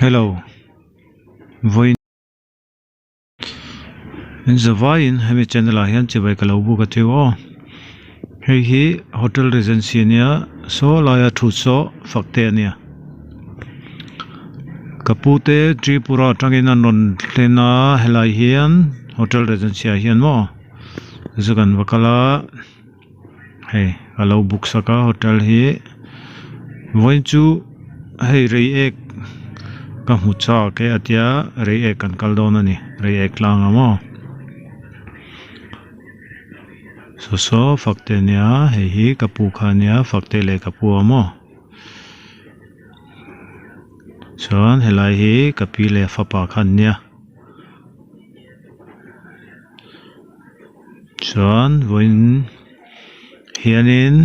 Hello vawiin in zavaiin hemi channel ah hian chibai ka lo buk a chu aw hei hi hotel regency ania saw laia thu saw fak te ania ka pu te Tripura atangin an rawn thlen a helai hian hotel regency ah hian maw chu kan va kal a. Hei a lo book sak a hotel hi vawiin chu hei reiek ka hmu chak e a tia reiek kan kal dawn a ni reiek tlang ang aw saw saw fak te a nia hei hi ka pu kha a nia fak te leh ka pu a maw chuan helai hi ka pi leh fapa kha an nia. Chuan vawiin hianin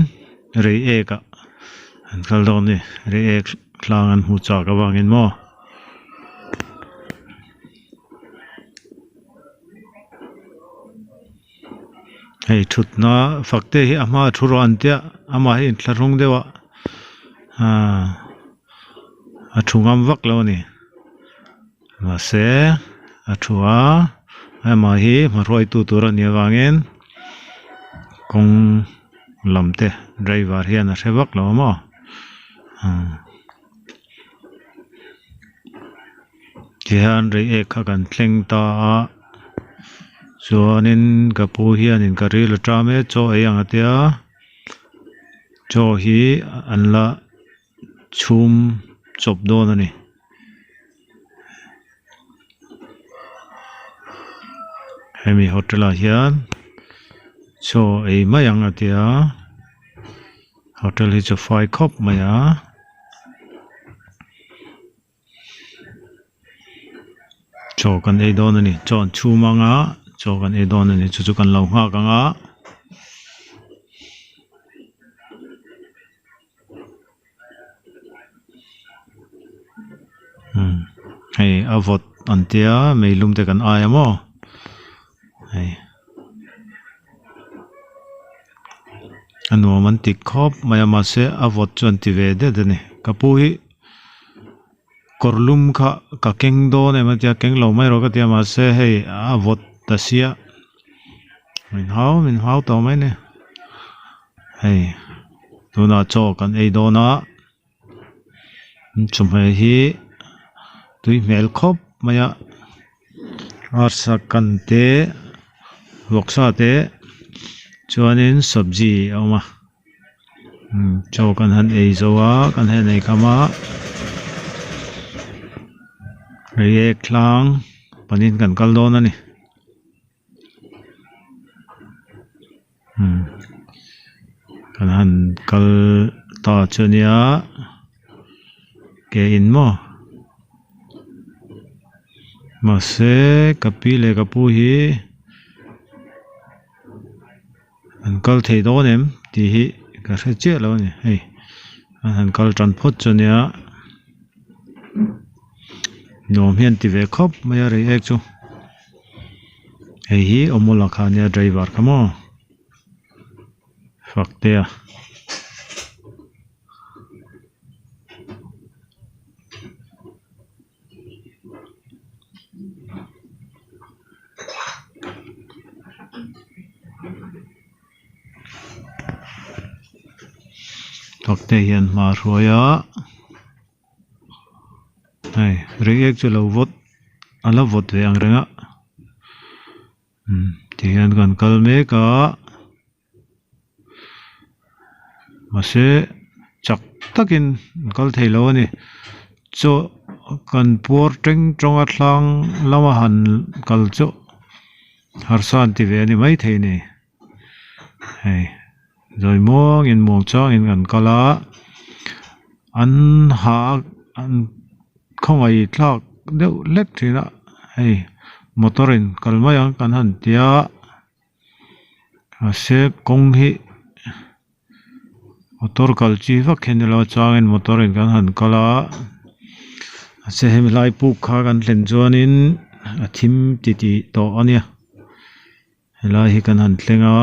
reiek ah an kal dawn a ni reiek tlang an hmu chak avangin maw. Hei thutna fak te hi a hma a thu rawh an tia amah hi inthlahrung deuh a aaa a thu ngam vak lo a ni. Mahse a thu a amah hi hmahruaitu tur a nih avangin kawng lam te driver hian a hre vak lo a maw tihian reiek kha kan thleng ta a chuanin ka pu hianin ka ril a ṭam e chaw ei ang a tia chaw hi an la chhum chawp dawn a ni. Hemi hotel ah hian chaw ei mai ang a ti a hotel hi chu fai khawp mai a. Chaw kan ei dawn a ni chaw an chhum ang a chaw kan ei dawn a ni chu chu kan lo nghak ang a. Hei a vawt an tia meilum te kan ai a maw hei a nuam an ti khawp mai a mahse a vawt chu an ti ve det a ni ka pu hi kawr lum kha ka keng dawn em a tia keng lo mai rawh ka tia mahse hei a vawt ta sia min hau min hau tawh mai a ni. Hei tunah chaw kan ei dawn a chawhmeh hi tui hmel khawp mai a arsa kan te vawksa te chuanin sabji a awm a chaw kan han ei zo a kan han ei kham a reiek tlang panin kan kal dawn a ni. Kan han kal ta chu ania ke in maw mahse ka pi leh ka pu hi an kal thei dawn em tih hi ka hre chiah lo a ni hei an han kal tan phawt chu ania nuam hian ti ve khawp mai a reiek chu. Hei hi awmawla kha ania driver kha maw Faktea. Faktea hian hma a hruai a. Hei reiek chu lo vawt a la vawt ve ang reng a tihian kan kal mek a mahse chak takin an kal thei lo a ni chaw kan puar teng tawng a thlang lama han kal chu harsa an ti ve a ni maithei a ni hei. Zawi muangin muang changin kan kal a an ha an khawngaih thlak deuh hlek thin a hei motor in kal mai ang kan han ti a mahse kawng hi motor kal chi vak hi a ni lo a changin motor in kan han kal a mahse hemi lai puk kha kan thlen chuanin a thim titih tawh a nia. Helai hi kan han thleng a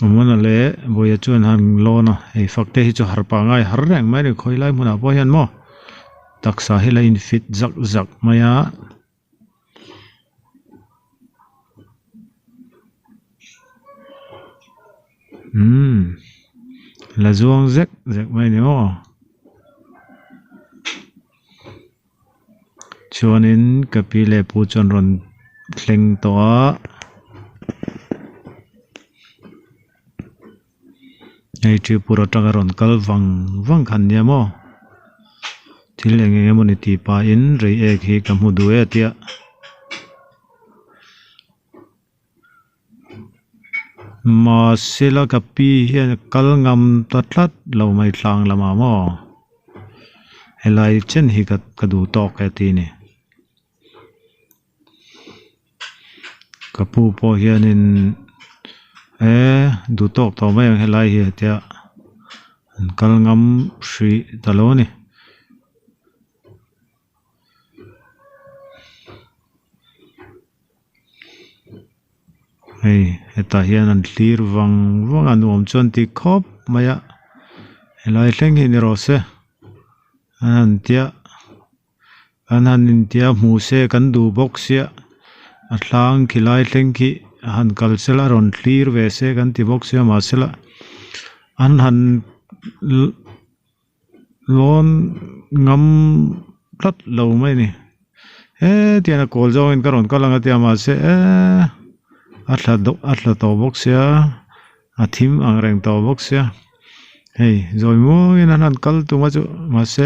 Awmawna leh Bawiha chuan han lawn a hei fak te hi chu har pangai har reng mai a ni khawi lai hmunah pawh hian maw taksa hi la in fit zak zak mai a. Umm la zuang zek zek mai a ni maw chuanin ka pi leh pu chuan rawn thleng tawh a hei Tripura atanga rawn kal vang vang kha an nia maw thil eng eng emawni tih pahin reiek hi ka hmu duh e a tia. Mahsela ka pi hian a kal ngam ta tlat lo mai tlang lamah maw helai chen hi ka ka duh tawk e tih a ni ka pu pawh hianin eee duh tawk tawh mai ang helai hi a tia an kal ngam hrih ta lo a ni. Hei hetah hian an thlir vang vang a nuam chuan ti khawp mai a helai thleng hi ni rawh se an han tia an han intia hmuh se kan duh bawk sia a tlang khi lai thleng khi a han kal sela a rawn thlir ve se kan ti bawk sia mahsela an han. Lawn ngam tlat lo mai a ni hetiang a kawl zawngin ka rawn kal ang a tia mahse eee a thla deuh a thla tawh bawk sia a thim ang reng tawh bawk sia hei zawi muangin an han kal tum a chu mahse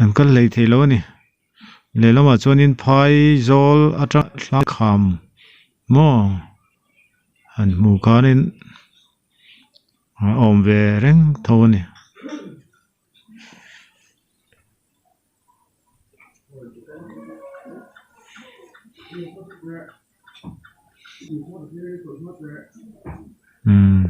an kal hlei thei lo a ni lehlamah chuanin phai zawl atang thla kham maw han hmuh khanin. A awm ve reng tho a ni. Umm.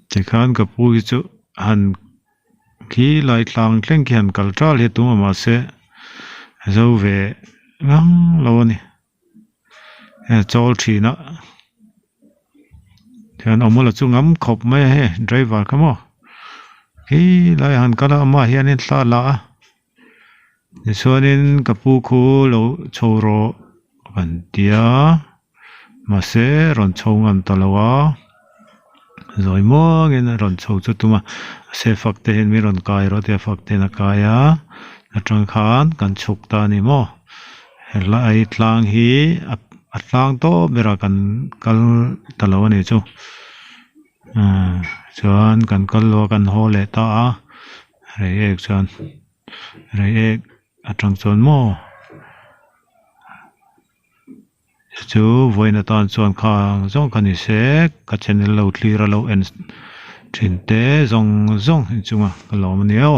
Tikhan ka pu hi chu han khi lai tlang thleng khi han kal ṭal hi a tum a mahse a zo ve ngang lo a ni hei a chawl thin a tihian awm la chu ngam khawp mai a hei driver kha maw khi lai han kal a amah hianin thla a la a tichuanin ka pu khu lo chho rawh an ti a. Mahse rawn chho ngam ta lo a, zawi muangin a rawn chho chu tum a, se fak te hian min rawn kai rawh tia fak te hian a kai a, atang khan kan chhuk ta a ni maw, helai tlang hi a tlang tawp berah kan kal ta lo a ni chu, ahh chuan kan kal lo a kan haw leh ta a, reiek chuan reiek atang chuan maw. Chu vawiin atan chuan khang zawng kha ni se ka channel lo thlir a lo en thin te zawng zawng inchunga ka lawm a ni aw.